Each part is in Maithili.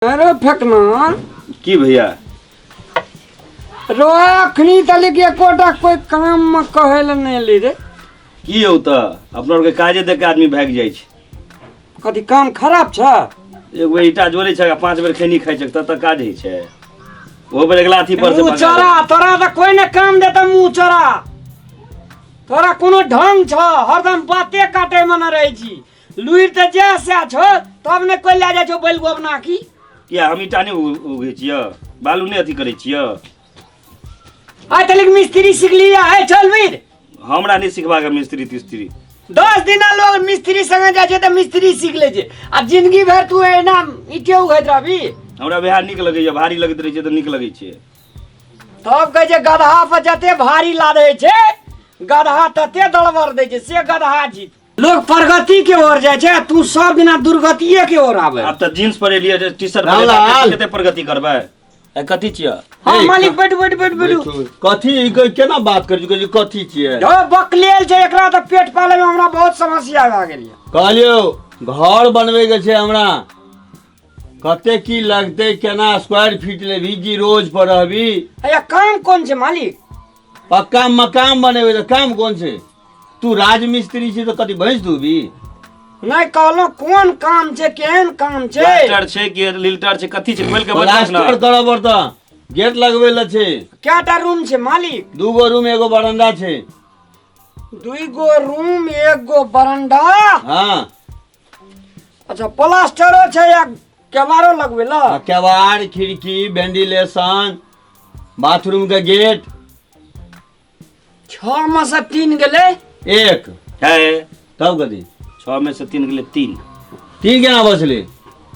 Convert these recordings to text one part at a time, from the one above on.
अरे फेकना। की भैया? रो अखनी तलिक एकोटा कोई काम में कहे ला नहीं ली रे। की हौ तऽ अपना आरके काजे देख के आदमी भागि जाइ छै। कथी काम खराब छ? एक बेर ईटा जोड़ै छै आ 5 बेर खैनी खाइ छै तब तक काज होइ छै। ओहो बेर अगिला अथी पर से मुँह भगा चोरा, तोरा तऽ कोई ने काम देता। मुँह चोरा, तोरा कोनो ढंग छ? हरदम बाते काटे में न रहै छी। लुरि तऽ जे से छौ तब ने कोई लए जाइ छौ बैल गोबना की। किया हम ईटा नहि उघै छियै, बालू नहि अथी करै छियै? आइ तलिक मिस्त्री सिखली है? चल वीर। हमरा नहि सिखबाक है मिस्त्री तिस्त्री। 10 दिना लोग मिस्त्री संगे जाइ छै तऽ मिस्त्री सीख लै छै आ जिंदगी भरि तू एना ईटे उघैत रहबी। हमरा वएह नीक लगैया, भारी लगैत रहै छै तऽ नीक लगै छै। तब कहै छै गदहा पर जते भारी लादै छै गदहा तते दड़बड़ दै छै, से गदहा छी। लोग प्रगति के ओर जाइ छै आ तू सब दिना दुर्गतिये के ओर आबै। आब तऽ जींस पर एलियै, टी शर्ट पर रामलाल। एलियै, कते प्रगति करबै? ए, कथी छियै? हाँ ए, मालिक, बैठ बैठ बैठ बैठ। बैठू। कथी ई केना बात करै छी? कहै छी, कथी छियै? जो बकलेल छै, एकरा तऽ पेट पाले में हमरा बहुत समस्या भए गेल यऽ। कहलियौ घर बनबै के छै हमरा, कते की लगतै, केना स्क्वायर फीट लेबही की रोज पर रहबी? अया काम कोन छै मालिक? पक्का मकान बनेबै तऽ काम कोन छै? तू राजमिस्त्री छी तऽ कथी भैंस धोबी? नहि कहलहुँ कोन काम छै, केहन काम छै? प्लास्टर छै कि लिल्टर छै, कथी छै, खोलि के बता ने। प्लास्टर करऽ पड़तऽ, गेट लगबै लए छै। कएटा रूम छै मालिक? 2 गो रूम, एगो बरंडा छै। 2 गो रूम, एक गो बरंडा। हाँ। अच्छा, प्लास्टरो छै या केबारो लगबै ला? आ केबाड़, खिड़की, वेंटिलेशन, बाथरूम के गेट। 6 में से 3 गेलै। 1 है। तब कथी? 6 में से 3 गेलै, 3। 3 केना बचलै?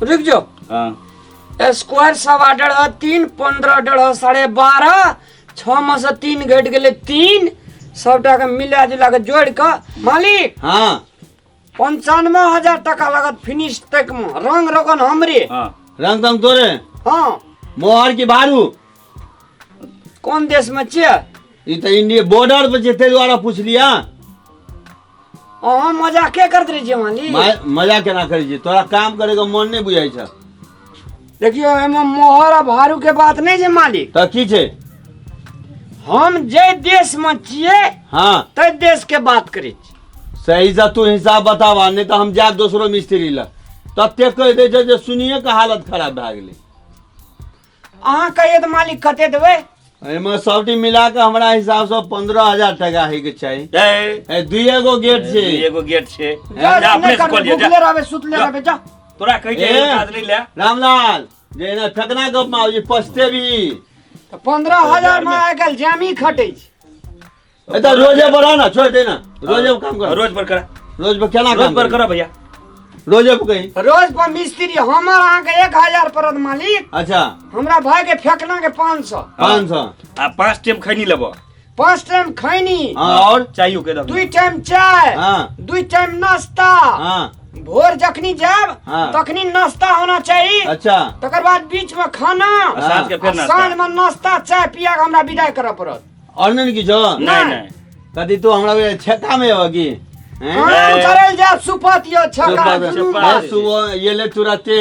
रुक जो। हाँ। स्क्वायर 1.25 3, 15 डेढ़ 12.5, 6 में से 3 घटि गेलै 3, सबटा के मिला जुला के जोड़ के मालिक। हाँ। 95,000 टका लागत फिनिश तक में, रंग रोगन हमरे। हाँ। रंग तंग तोरे? हाँ। मोहर की भारू? कोन देश में छियै? ई तऽ इंडिया बॉर्डर पर छै, ताहि दुआरे पुछलिया। अहाँ मजाके करैत रहै छियै मालिक। मजा केना करै छियै? तोरा काम करे के मन नहि बुझाइ छ। देखियौ, एहिमे मोहर आ भारू के बात नहि छै मालिक। तऽ की छै? हम जे देश में छियै ताहि देश के बात करै छी। सही से तू हिसाब बताबा, नहि तऽ हम जायब दोसरो मिस्त्री लग। तते कहि दै छै जे सुनिए के हालत खराब भए गेलै। अहाँ कहियो तऽ मालिक, कते देबै? एहिमे सबटी मिला के हमरा हिसाब से 15,000 टका होय के चाही। ए, ए, दुइए गो गेट छै। दुइए गो गेट छै। जा, जा, अपने नहि से करबै, कऽ लिअ, जा। भुखले रहबै, सुतले जा। रहबै, जा। तोरा कहै छै ए। काज नहि ले। रामलाल, जे एना ठकना गप में आबै छै, पछते भी। तऽ 15,000 मे आइ काल्हि जामी खटै छै। ए तऽ रोजे पर आ ना, छोड़ दे ना, रोजे पर काम कर। रोज पर करा। रोज पर केना रोज काम पर करी? करा भैया। रोजे पर कही। रोज पर मिस्त्री हमर अहाँके 1000 पड़त मालिक। अच्छा। हमरा भाई के फेकना के 500। 500। आ 5 टाइम खैनी लेबो। 5 टाइम खैनी। हाँ, और चाहियो के दब। 2 टाइम चाय। हाँ। 2 टाइम नाश्ता। हाँ। भोर जखनी जायब हाँ। तखनी नाश्ता होना चाहिए। अच्छा। तकर बाद बीच में खाना। आ साँझ के फेर आ नाश्ता। साँझ में नाश्ता चाय पिया के हमरा विदाई करऽ पड़त। और नहीं किछो? नहीं नहीं। कथी तू हमरा बे छेका में हो की? हैं? काम करल जायब सुपत यो छका सुपत। दुनू सुपत। बात। सुबह ये ले तुरते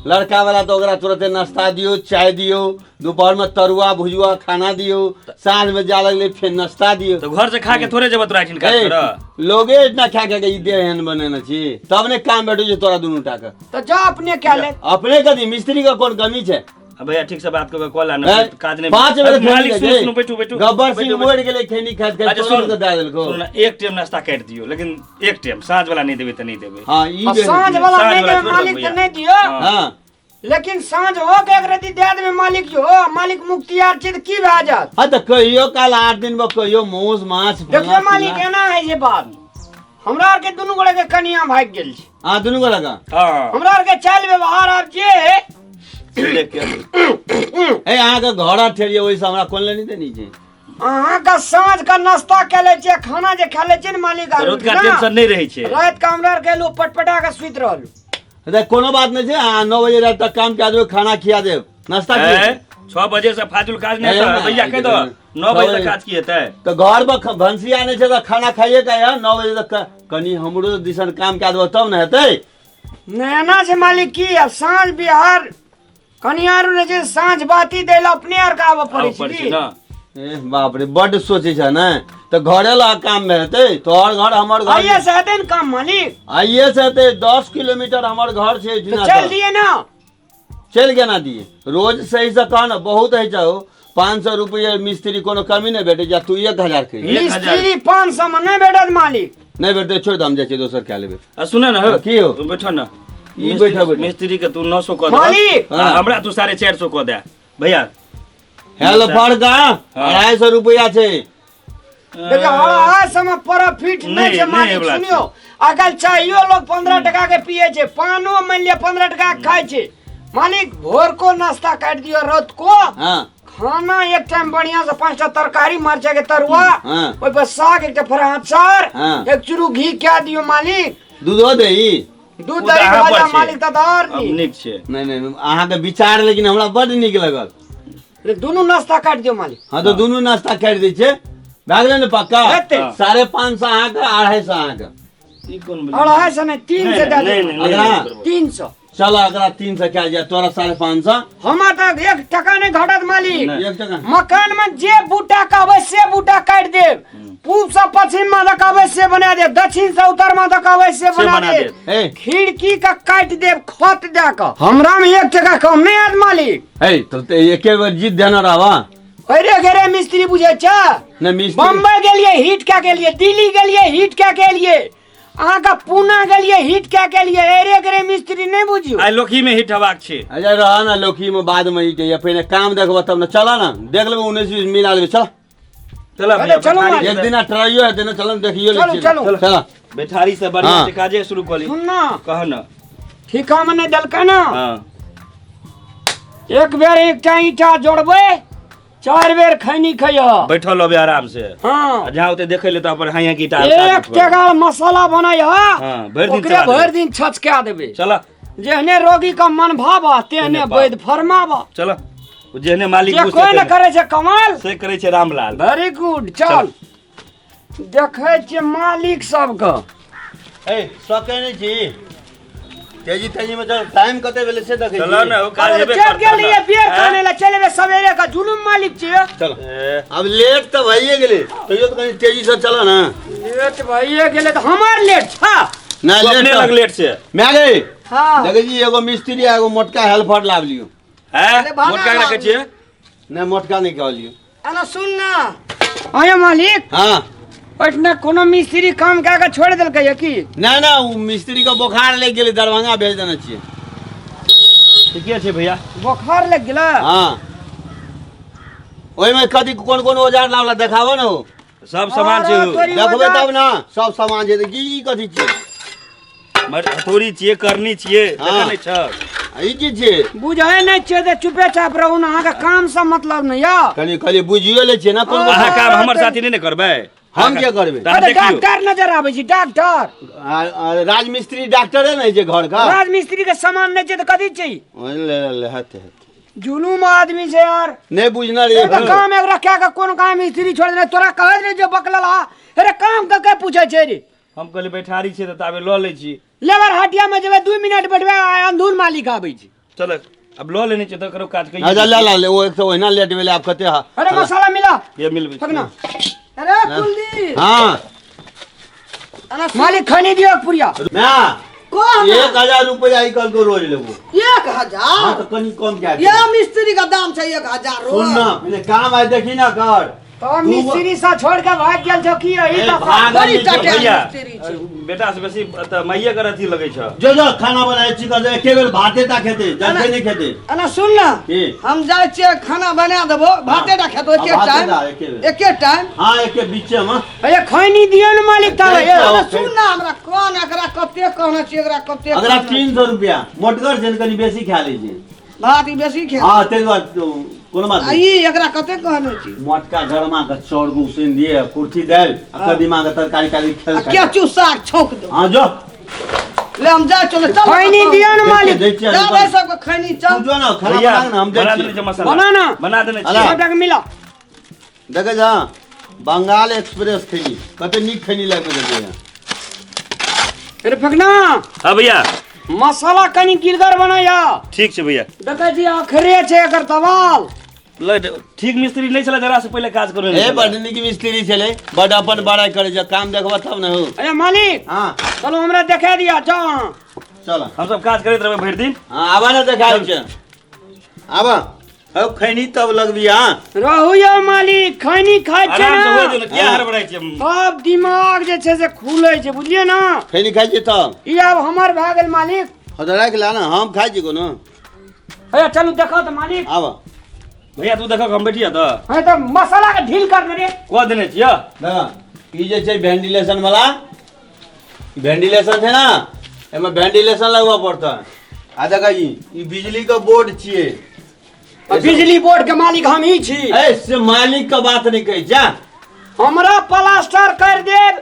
लड़का वाला तो ओकरा तुरते नाश्ता दियो, चाय दियो, दोपहर में तरुआ भुजुआ खाना दियो, साँझ में जा लगले फिर नाश्ता दियो। तो घर से खा के थोड़े जेबो तोरा एखन काज ए, करऽ। लोगे इतना खा खा के ई देह एहन बनेने छी तब ने काम भेटै छै तोरा दुनू टा के। तऽ जा अपने कए ले। अपने कथी मिस्त्री के कोन कमी छै? अब भैया ठीक से बात करके कॉल आना, ए, काज नहीं। 5 बेर अरे मालिक, खैनी सुनो, खाइ सुनो, बैठू बैठू। गब्बर सिंह बैठू, मरि गेलै खैनी खाइत खाइत, अच्छा, तोरो सुन, के दए देलको। सुन ना, एक टाइम नाश्ता काटि दियौ, लेकिन एक टाइम साँझ वाला नहीं देबै तऽ नहीं देबै। हाँ, ई आ बेर साँझ वाला साँझ नहीं वाला देबै छोड़ि मालिक देबै तऽ भैया। नहीं दियौ। हाँ। हाँ। लेकिन साँझ हो के एक रति दे देबै मालिक जो, मालिक मुक्तियार छी तऽ की भए जायत? हाँ, तऽ कहियो काल 8 दिन में कहियो मौस माछ देखियौ फल्लाँ मालिक, चिल्लाँ। एना है जे बात, हमरा आर के दुनू गोटे के कनिया भागि गेल छै। हाँ, दुनू गोटे के। हाँ। हमरा आर के चालि व्यवहार आब जे है। से देख के। ए, अहाँके घर ठेरियै ओहिसँ हमरा कोन लेनी देनी छै? अहाँके साँझ के नाश्ता कए लै छियै, खाना जे खा लै छियै ने मालिक, आर रतुका ना, टेंशन नहि रहै छै। राति के हमरा आर के एलहुँ पटपटा के सुति रहलहुँ। तऽ कोनो बात नहि छै, अहाँ 9 बजे राति तक काम कए देबै, खाना खिया देब, नाश्ता की ए, हेतै? 6 बजे से फाजुल काज नहि ए, हेतै ना, भैया, कहि दो 9 बजे तक काज की हेतै? तऽ घर पर भनसिया नहि छै तऽ खाना खाइए के आइए, 9 बजे तक कनि हमरो दिसन काम कए देबो तब ने हेतै। नहि एना छै मालिक की आब साँझ बिहार कनिया आर रहै छै साँझ बाती दै लए अपने आर के आबऽ पड़ै आबऽ छै पड़ै छै की? ने। ए बाप रे, बड्ड सोचै छ ने, तऽ घरे लग काम हेतै, तोहर घर हमर घर। आइए से हेतै ने काम मालिक? आइए से हेतै, 10 किलोमीटर हमर घर छै। तऽ एहिठिना चलि सँ। दियै ने। चलि केना दिए? रोज सही से कह ने, बहुत होइ छै। 500 रुपैआ मिस्त्री कोनो कमी नहि भेटै छै, तू 1000 के। 1000। मिस्त्री 500 मे नहि भेटत मालिक। नहि भेटतै, छोड़ि दे, हम जाइ छियै दोसर कए लेबै। आ सुन ने हौ। की हौ? तू बैठो ने। ई बैठो, बैठो। मिस्त्री के तू 900 कऽ दे। मालिक। आ हमरा तू 450 कऽ दे भैया। हेलो, फर्क 250 रुपैआ छै। देखियौ, 250 मे प्रॉफिट नहि नहि, छै नहि मालिक। होइवला। सुनियौ, अगर चाहियो लोग 15 टका के पिए छै, पानो मानि लिअ 15 टका के खाइ छै। मालिक, भोर को नाश्ता काटि दियौ, रात को खाना एक टाइम बढ़िया से, पांचटा तरकारी, मरचाई के तरुआ, ओहि पर साग, एकटा फरा अचार, एक चूरू घी कए दियौ मालिक। दूधो देही? दूध ओ दही तऽ अहाँ भऽ पर जा छै। मालिक, तऽ आओर अब नीक। नीक छै। नहि नहि, अहाँके विचार लेकिन हमरा बड्ड नीक लगल। दुनू नाश्ता काटि दियौ मालिक। हँ, तऽ दुनू नाश्ता काटि दै छै, भए गेलै ने पक्का? हेतै। 550 अहाँके, 250 अहाँके। ई कोन? 250 नहि, 300 दए नहि, दियौ। नहि, नहि, अगला। नहि करबो। 300। चल, एकरा 300 कए जाय, तोरा 550। हमरा तऽ 1 टका नहि घटत मालिक। नहि। 1 टका। मकान में जे बूटा कहबै से बूटा काटि देब। पूब से पश्चिम में कहबै से बना देब, दक्षिण से उत्तर में कहबै से बना बना देब। देब। ए। खिड़की का काटि देब खत दए कऽ। हमरा में 1 टका कम नहीं आयत मालिक। हे, तो ते एके बेर जीत देने रहबा। अरे गेरे मिस्त्री बुझै छ? नहि मिस्त्री। बम्बई गेलियै हिट कए के लिए, दिल्ली गेलियै हिट कए के लिए, अहाँके पूना गेलियै हिट कए के लिए। अरे गेरे मिस्त्री नहि बुझियौ। आइ लोकही में हिट हेबाक छै। अच्छा रह ना, लोकी में बाद में ई के, पहिने काम देखबो तब ने। चल ना, देख लेबै, 19 20 मिला लेबै, चल। चल अरे भैया, चलू बैठारी मालिक। एक से- दिन ट्राइयो हेतै ने, चल ने, देखियो लै चलू, छियै। चलू। चल। बैठारी से बढ़िया से काजे शुरू कऽ ली। सुन ना। कह न। ठीका में नहि देलकै ना? हाँ। एक बेर एकटा ईंटा जोड़बै, चारि बेर खैनी खैह। बैठल रहबै आराम से। हाँ। आ जहाँ ओते देखै ले तऽ अपन हाँ की ईटा 1 टका मसाला बनाइ। हाँ, भरि दिन ओकरे चला देबै। भरि दिन छचका देबै। चल। जेहने रोगी का मन भावा तेहने तेहने पाव। वैद फरमावा। चल, ओ जेहने मालिक जे बुझतै कोई न तेहने। करे छै कमाल, से करै छै रामलाल। वेरी गुड, चल, देखै छियै मालिक सबके। ए, सकै नहि छी, तेजी तेजी में चल, टाइम कते भेलै से देखै चल छी। ने, ओ काज अरे हेबे चलि करतै गेलियै ने। बेर खाने लए, चलि एबै सवेरे का, जुलुम मालिक छियै। चल। ए, अब लेट तऽ भइए गेलै, तैयो तऽ कनि तेजी से चल ने। लेट भइए गेलै तऽ हमर लेट छ? नहि। तू लेट अपने लग लेट छै। माय गे। हाँ। देखै छी, एगो मिस्त्री आ एगो मोटका हेल्पर लाब लियौ। हैं? अरे भागा मोटका के रखै छियै? नहि, मोटका नहि कहलियौ। एना सुन ना। आये मालिक। हाँ। ओहिठिना कोनो मिस्त्री काम कए कऽ छोड़ि देलकै ये की? नहि नहि, ओ मिस्त्री के बोखार लागि गेलै, दरभंगा भेज देने छियै। ठीके छै भैया। बोखार लागि गेलै? हाँ, ओहिमे कथी कोन कोन औजार लावला, देखाबो ने ओ। सब सामान छै। अरे ओ। तोरी देखबै औजार- तब ने, सब सामान छै तऽ की ई कथी छियै? हथौड़ी छियै, करनी छियै। हाँ। देखै नहि छ? आ ई की छियै? बुझै नहि छियै तऽ चुपे चाप रहू ने, अहाँके काम से मतलब नहि यऽ। कनि कहलियै बुझियो लै छियै ने कोन कोन। अहाँ काम हमर साथी नहि ने करबै? हम के करबै? तऽ अहाँ अरे देखियौ। डॉक्टर नजर आबै छै, डॉक्टर। आ राजमिस्त्री डॉक्टरे ने छै घर का? राजमिस्त्री के सामान नहि छै तऽ कथी छै? ले ले, हेतै हेतै। जुलूम आदमी छै यार। नहि बुझना ए रे। तऽ काम एकरा कए कऽ कोन काम मिस्त्री छोड़ देने तोरा कहैत रहे जे बकलल हा। अरे काम कऽ के पूछै छै रे? हम कहलियै बैठारी छै तऽ ताबे लऽ लै छी। लेबर हटिया में जेबै, 2 मिनट बैठबै आ अंधूर मालिक आबै छै। चल, अब लऽ लेने छियै तऽ करो काज कहियो। अच्छा, ले ले ले, ओ एक तऽ ओहिना लेट भेलै, आब कते हा। अरे मसाला मिला। ये मिलबै। फकना। अरे कुलदीप। हाँ। एना सुन। मालिक, खैनी दियौ एक पुरिया। ना। कह ना। 1000 रुपया ई कहलको रोज लेबो। 1000? हाँ, तऽ कनि कम क्या? ये मिस्त्री का दाम छै 1000 रोज? सुन ना, पहिले काम आइ देखी ना कर। तो मिस्त्री सा छोड़ के भाग गेल छौ की एही ए, दशा? भागल बड़ी नहि छौ। टटेल भैया, मिस्त्री छै। बेटा से बेसी तऽ माइये के अथी लगै छ। जो जो, खाना बनाए छी कह, एके बेर भाते टा खेतै, जलखै नहि खेतै। एना सुन ना। की? हम जाइ छियै, खाना बना देबो, भाते टा खेतो एके हाँ, भाते टाइम। टा, एके बेर। एके टाइम। हाँ, एके बीचे में। अरे खैनी दियौ ने मालिक तब। ठीक छौ। एना सुन ना, हमरा कोन एकरा कते कहने छियै, एकरा कते अगरा कहने छियै? 300 रुपया, मोटगर छै ने, कनि बेसी खा लै छै। भात ई बेसी खे। हाँ, ताहि दुआरे तो कोनो बात आ नहि। ई एकरा कते कहने छी? मोटका गरमा के चाउर के उसिन दिए, कुर्थी दालि आ कदीमा के तरकारी काली खेल। आ केचू साग छौंक दो। हाँ, जो। ले, हम जाइ चलो, चल। खैनी दियौ ने मालिक। दै छियै। जा भाई सबके खैनी, चल। तू जो ना, खाना भैया, बना के ना, हम दै बना छियै। देने छियै मसाला। बना ना। बना देने अला। छियै। सबटा के मिला। देखै जा, बंगाल एक्सप्रेस खैनी, कते नीक खैनी लागि देलकै। अरे फकना। हाँ भैया। मसाला कनि गिलगर बनैया। ठीक छै भैया। देखै छी अखरे छै एकर दवाल। ठीक मिस्त्री नहि छलै जरा से पहिले काज करू। ए बड नीक मिस्त्री छलै, बड अपन बड़ाई करै छै, काम देखबा तब ने हो। अरे मालिक हां चलू हमरा देखा दिया, जाओ अहाँ। चल हम सब काज करैत रहबै भरि दिन। हां आबा ने देखाबै छै, आबा हौ खैनी तब लगबी। हां रहू यौ मालिक, खैनी खाइ छै आराम से ना हो दियौ ने, किया हड़बड़ाइ छियै? सब दिमाग जे छै से खुलै छै, बुझलियै ना? खैनी खाइ छियै तब? ई आब हमर भए गेल मालिक। हँ तऽ राखि ला ना, हम खाइ छी कोनो। हे चलू देखो तऽ मालिक। आबा भैया तू देखो हम बैठिया तऽ। हँ तऽ मसाला के ढील कर दे रे। कऽ देने छियै। देखा ई जे छै वेंटिलेशन वाला, वेंटिलेशन छै ना, एहिमे वेंटिलेशन लगबऽ पड़तै। आ देखा ई बिजली के बोर्ड छियै। बिजली बोर्ड के मालिक हम ही छी। ए से मालिक के बात नहीं कही जा। हमरा प्लास्टर कर देब,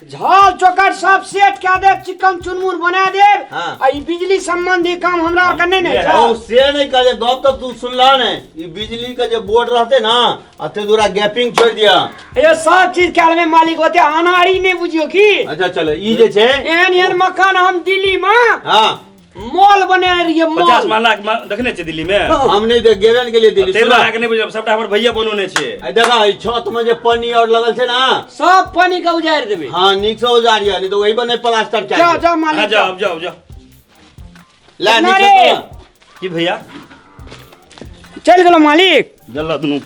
झाल चौकट सब सेट कए देब, चिकन चुनमुन बना देब। हाँ। आ ई बिजली संबंधी काम हमरा आर के नहीं ने छै। ओ से नहीं कहे गप तो तू सुनला ने। ई बिजली के जे बोर्ड रहते ना, अते दूरा गैपिंग छोड़ दिया। ये सब चीज के में मालिक होते अनाड़ी नहीं बुझियो की। अच्छा चलो ई जे छै एहन एहन मकान हम दिल्ली में हां मॉल बने रहिए, मॉल। 50 माला देखने छियै दिल्ली में? हम नहीं देख गेबे ने गेलियै दिल्ली। तेल लगा के नहीं बुझब, सबटा हमर भैया बनौने छै। आ देखा ई छत में जे पानी और लगल छै ना, सब पानी के उजारि देबै। हां नीक से उजारिया, नहीं तो वही बने प्लास्टर जाओ चाहिए। जाओ मालिक। हां जाओ जाओ जाओ। ला ना नीचे रे। चल। की भैया चलि गेलो मालिक। जल्ला दुनू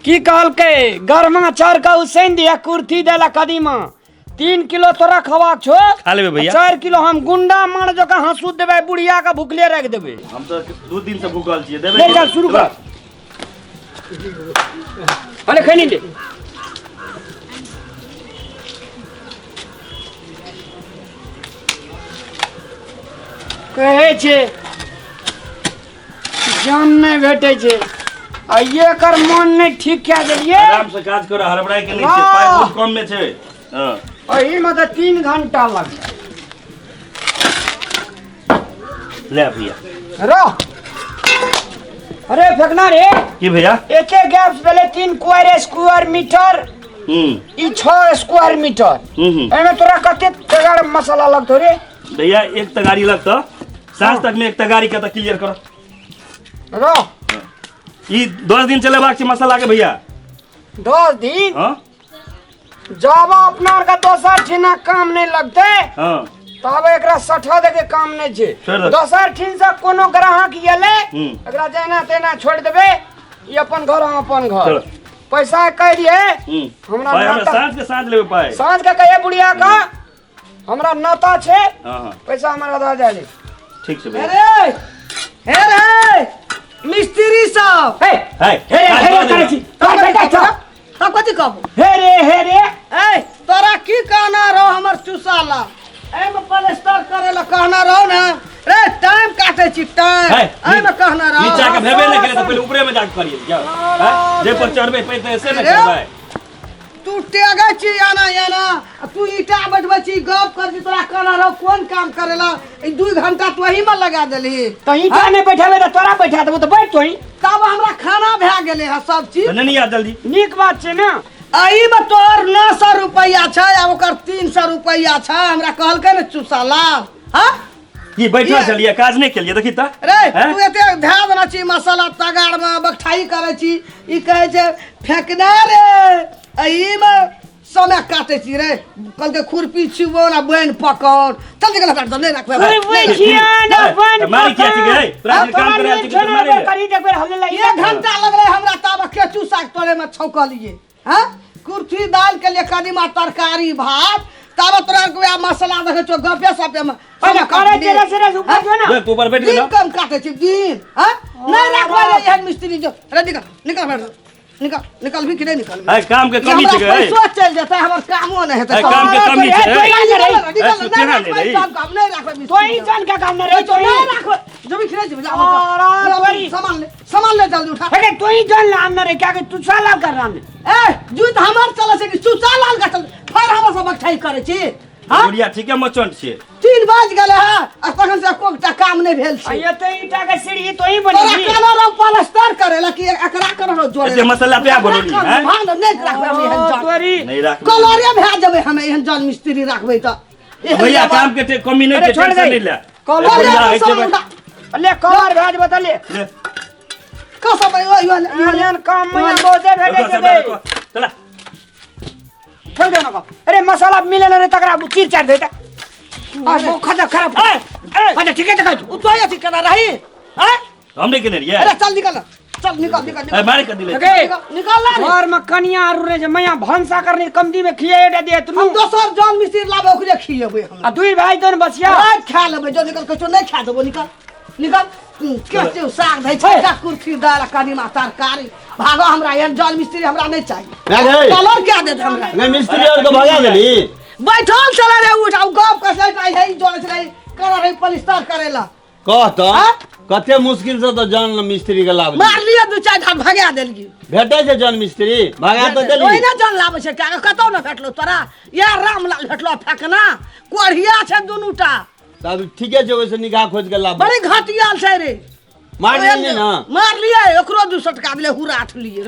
की कहलकै? गरमा चाउर के उसैन दिया, कुर्थी देला कदीमा, 3 किलो तोरा खवाक छो, खा लेबै भैया। 4 किलो हम गुंडा मार जका हंसू देबै, बुढ़िया के भुखले राखि देबै। हम तऽ 2 दिन से भूखल छियै, देबै। ले चल शुरू कर। अरे खैनी ले। कहै छै जान नहि भेटै छै, आ एकर मन नहि ठीक कए देलियै। आराम से काज कर, हड़बड़ाइ के नहि छै, पाइ बहुत कम में छै। हां एहिमे तऽ 3 घंटा लगतै। ले भैया रह। अरे फेकना रे। की भैया? एते गैप भेलै 3 स्क्वायर मीटर, ई 6 स्क्वायर मीटर। एहिमे तोरा कते तगार मसाला लगतौ रे? भैया एक तगारी लगतौ, साँझ तक में एक तगारी के तऽ क्लियर कर। रह। ई 10 दिन चलेबाक छै मसाला के भैया। 10 दिन? हां जब अपना आर के दोसर ठिना काम नहीं लगते, हां तब एकरा सठा दे के काम नहीं छै। दोसर ठिन से कोनो ग्राहक एलै, एकरा जेना तेना छोड़ देबै, ई अपन घर हम अपन घर। पैसा कह दिए हमरा, हमरा साँझ के साँझ लेबै पाइ। साँझ के कहिए बुढ़िया का हमरा नाता छै। हां पैसा हमरा दऽ दे। ठीक छै भैया। अरे हे रे मिस्त्री साहब, हे हे हे हे करै छी तब कथी कहबो? हे रे हे रे। ए तोरा की कहना रहो हमर चुसाला, एहिमे प्लास्टर करे ला कहना रहो ना रे, टाइम काटे छी टाइम, एहिमे कहना रहो। नीचा के भेबे नहि केलै तऽ पहिले ऊपरे में जाके करियै। जाओ जे पर चढ़बै पैते से ने करबै। तू टेगै छी आना आना, तू ईटा बैठबै छी, गप कर छी, तोरा कहना रहो कोन काम करेला? ई 2 घंटा तू एही में लगा देलही। तऽ ईटा नहि बैठेबै तऽ तोरा बैठा देबौ, तऽ बैठ तोही। तब हमरा खाना भए गेलै हँ सब चीज। नहीं आ जल्दी। नीक बात छै ने। एहि में तोहर 900 रुपैआ छै आ ओकर 300 रुपैआ छै, हमरा कहलकै ने चुसाला। हाँ की बैठल छलियै, काज नहि केलियै, देखी तऽ। रे तू एते धए देने छी मसाला तगार में, बकठाई करै छी, ई कहै छै फेकना रे, एहि में समय काटे छी रे। कहलकै खुरपी छुबो ना बनि पकड़, चल निकल हट, नहीं राखबै। मारी किया छी गे? तोरा काम करे छी के मारे करी देखबै हल्ले लागि। 1 घंटा लगलै हमरा तब केचू साग तोड़े में छौकलियै। हाँ कुर्थी दाल के लिए कदीमा तरकारी भात, तब तोरा के वएह मसाला देखै छौ गपे सपे में। पहिले करै छै रे, रे, ऊपर जो ना। तू ऊपर बैठ दिन कम काटे छी दिन। हाँ नहीं राखबै रे एहन मिस्त्री जो। रे निकल निकल बैठ, निकल निकल भी कि नहीं निकल? है काम के कमी छै गे, पैसो चलि जेतै, हमर कामो नहि हेतै। काम के कमी छै। नहीं राखबै तोही जान के काम नहि रे, तोही नहीं राखबै। जबी खिरै जेबै, सामान ले, सामान ले जल्दी उठा। अरे तोही जान ला अंदर रे, क्या के तू साला कर रहा है? ए जूत हमर चलै छै कि चुसा लाल का चल, फिर हमर सब बकठाई करै छी। हां बुढ़िया ठीक है, मचंड छियै। 3 बाज गेलै हँ, आ तखन से एकोटा काम नहि भेल छै। एते ईटा के सीढ़ी तोही तोरा बनेबही। कहना रहो प्लास्टर करेला कि एकरा करना रहो जोड़े? एते मसाला पे बनौली हैं? भांग नहीं राखबै हम एहन जान। तोरी नहीं राखबै। कलरे भए जेबै हम एहन जान मिस्त्री राखबै तऽ। भैया काम के कमी नहीं अरे छै, छोड़ टेंशन दे। नहीं ले। कॉलर बढ़िया होइ छै उठा ले कॉलर भेज बतले ले कसम यो यो यो एहन काम में बहुते भेटै छै बे। चला छोड़ दे ना अरे मसाला मिले ना रे तकरा चीर चार देता आ वो खजा खराब ए ए अच्छा ठीक है देखा उ तो अथी केना रही हैं हम नहीं केने रहियै अरे चल निकल चल निकल निकल ए निकल मारे कर दिले ओके। निकल निकल ना रे। घर में कनिया आरू रे जे मैया भनसा करनी कमदी में खियाए दे तू हम दोसर जन मिस्त्री लाबे ओकरे खिएबै हम आ दुई भाई दोन बसिया रात खा लेबै जो निकल कछो नहीं खा देबो निकल निकल के से साग धै छै का कुर्सी दाल आ कनिमा तरकारी भागो हमरा एहन जन मिस्त्री हमरा नहीं चाहिए नहीं रे। कलर क्या देत हमरा नहीं मिस्त्री और के भगा देली बैठल चला रे उठ आ गप कसै आई है जन छै कर रहे पलिस्तर करेला कह तऽ हाँ? कते मुश्किल से तऽ जन मिस्त्री के लाभ मार लियो दू चार धाम भगा देलगी भेटै छै जन मिस्त्री भगा तऽ देली ओहिना जन लाबै छै का कतौ न भेटलो तोरा या रामलाल भेटलो फेकना कोढ़िया छै दुनूटा तब ठीके छै ओहिसँ निगाह खोज के लाभ बड़ी घटियाल छै रे मार लेली ना मार लिए ओकरो 200 टका देले हुराठ लिए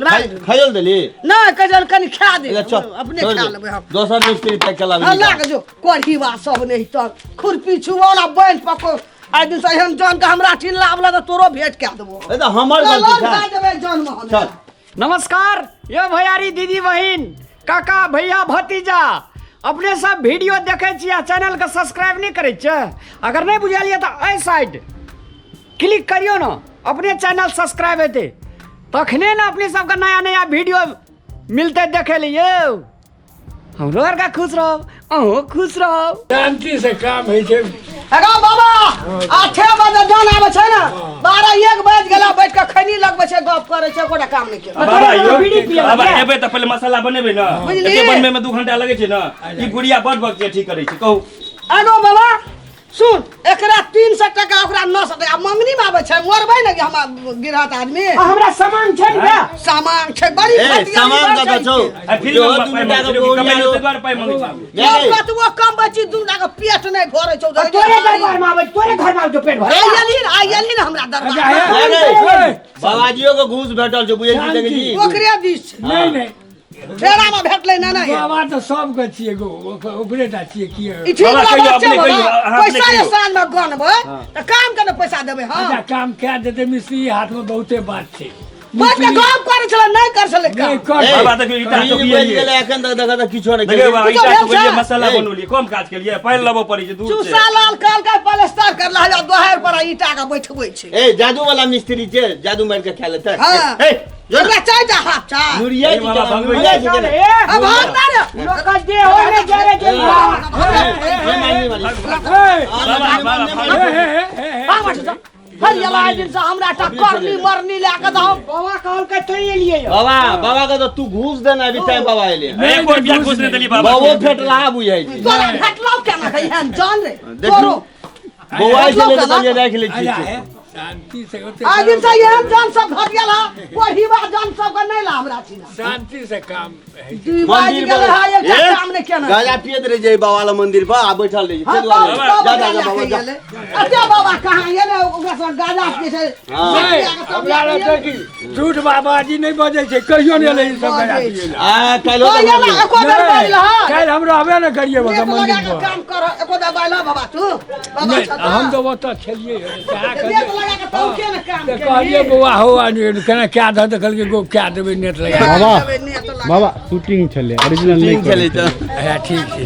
खयल देली नहीं कजल कनी खा दे अच्छा, चल अपने छोड़ खा दे। लेबै हम दोसर मिस्त्री तक के लाभ हाँ, लाग जो कोढ़ी बा सब नहीं तो खुरपी छुवाला बैंच पको आइ दिन से एहन जन के हमरा ठीन लावला तऽ तोरो भेंट कए देबो ए तऽ हमर गलती चल छै देबै जन में हम चल नमस्कार ये भैयारी दीदी बहिन काका भैया भतीजा अपने सब वीडियो देखे छी आ चैनल के सब्सक्राइब नहीं करे छियै अगर नहीं बुझलियै तऽ एहि साइड क्लिक करियौ ने अपने चैनल सब्सक्राइब हेतै तखने ने अपने सबके नया नया वीडियो मिलते देखे लिए हमरो आरके खुश रहब अहूँ खुश रहब शांति से काम होइ छै अगा बाबा 8 बजे जन आबै छै ने 12 1 बज गेला बैठ के खैनी लगबै छै गप करै छै एकोटा काम नहि केलक बाबा यौ बीड़ी पियब बाबा क्या? एबै तऽ पहिले मसाला बनेबै ने बुझलियै? एते बनबै में 2 घंटा लगै छै ने ई गुड़िया बड बक के ठीक करै छै कहू आगो बाबा सुन एकरा 300 टका ओकरा 900 टका मंगनी में आबै छै मरबै ने कि हमरा गिरहत आदमी आ हमरा सामान छै ने बे। सामान छै बड़ी ए घटिया सामान बड़ कतऽ छै। छौ आ फिर जो पाइ दू मांगै टाका छै, बोरी कमाइ आरो ताहि दुआरे पाइ मांगै छै नहीं, जब कतबो कम बची दू टाका पेट नहि भरै छौ आ तोरे दरबार में आबै तोरे घर में आबै छौ पेट भरे आइ एलही ने आइ एलही ने हमरा अच्छा, दरबार हे, नहीं, नहीं। हे, बाबाजियो के घूस भेटल छौ बुझै छी देखै छी ओकरे दिस छै नहीं नहीं फेरा में भेटलै ना ना बाबा तऽ सबके छियै गो ओकरे टा छियै की ई ठीक बाबा बात कहियौ, छै अपने बाबा। कहियौ, अहाँ अपने पैसा जे कहियौ। साँझ में गनबै तऽ काम के ने पैसा देबै अच्छा हम काम कए देतै मिस्त्री हाथमे बहुते बात छै बैठ के गप करै छलै नहि करै छलै नहि काम कर ए, बाबा देखियौ ईटा बीज चौकी बजि गेलै एखन तक देखऽ तऽ किछो नहि देखियौ केलकै। बाबा किछो ईटा भेल चौकी छै? मसाला ए। बनौलियै कम काज केलियै पानि लेबऽ पड़ै छै दूर से चूसा लाल कहलकै पलस्तर करला हजार दोहर पर ईटा के बैठबै छै ए जादू वाला मिस्त्री छै जादू मारि के खा लेतै हाँ। ए जो ओकरा चारिटा हाथ छै नुरिया ए जी बाबा, केना भगबै नुरिया जी चल, केना ए, अब भाग ना रे लोक के देह होय नहि जरे छै ए, मारनी मारनी। ए, बाबा बाबा ए, ए, ए, ए, भाग बाटू जा। हर एला आइ दिन से हमरा टा करनी मरनी लए के दहम बाबा कहलकै तो एलियै यौ। बाबा बाबा के तऽ तू घूस देना अभी टाइम बाबा एले एको रुपया घूस नहि देली बाबा बाबो फेटला बुझाइ छै तोरा भेटलौ केना के एहन जान रे देखू। तोरो बौआ छलै तऽ कहलियै राखि लै अच्छा, छियै हे, शांति से ओते आइ दिन से एहन जान सब घट गेल हँ कोढ़ीबा जान सबके नहि ला हमरा छिना शांति से काम होइ छै। दुई बाजि मंदिर गेलै पर हँ एकटा ए, काम नहि केना गाजा पियैत रहै छै बाबा लग मंदिर पर आ बैठल रहै छै हाँ, ताहि दुआरे तब जा जा गाजा जा बाबा जा खाइ गेलै। अते बाबा कहाँ गेलै ओकरा सब गाजा पियै छै हाँ। नहि, हमरा लगतै कि झूठ बाबाजी नहि बजै छै कहियो नहि एलै ई सब गाजा बजै पियै लए। आ काल्हि तो ये ना एको बेर नहि, बाजल हँ काल्हि हम रहबे ने करियै नेट ओतऽ लगा मंदिर के पर काम कर एको बेर बाजल बाबा तू बाबा नहि छऽ तऽ। हम तऽ ओतऽ छलियै कहाँ नेट लगा के तब के ने काम तऽ केलही? कहलियै बौआ हौ आ केना कए दह तऽ कहलकै गो कए देबै नेट लगा बाबा देबै नेट लगा। बाबा शूटिंग छलै ओरिजिनल नहि छलै करै तऽ अच्छा ठीक छै।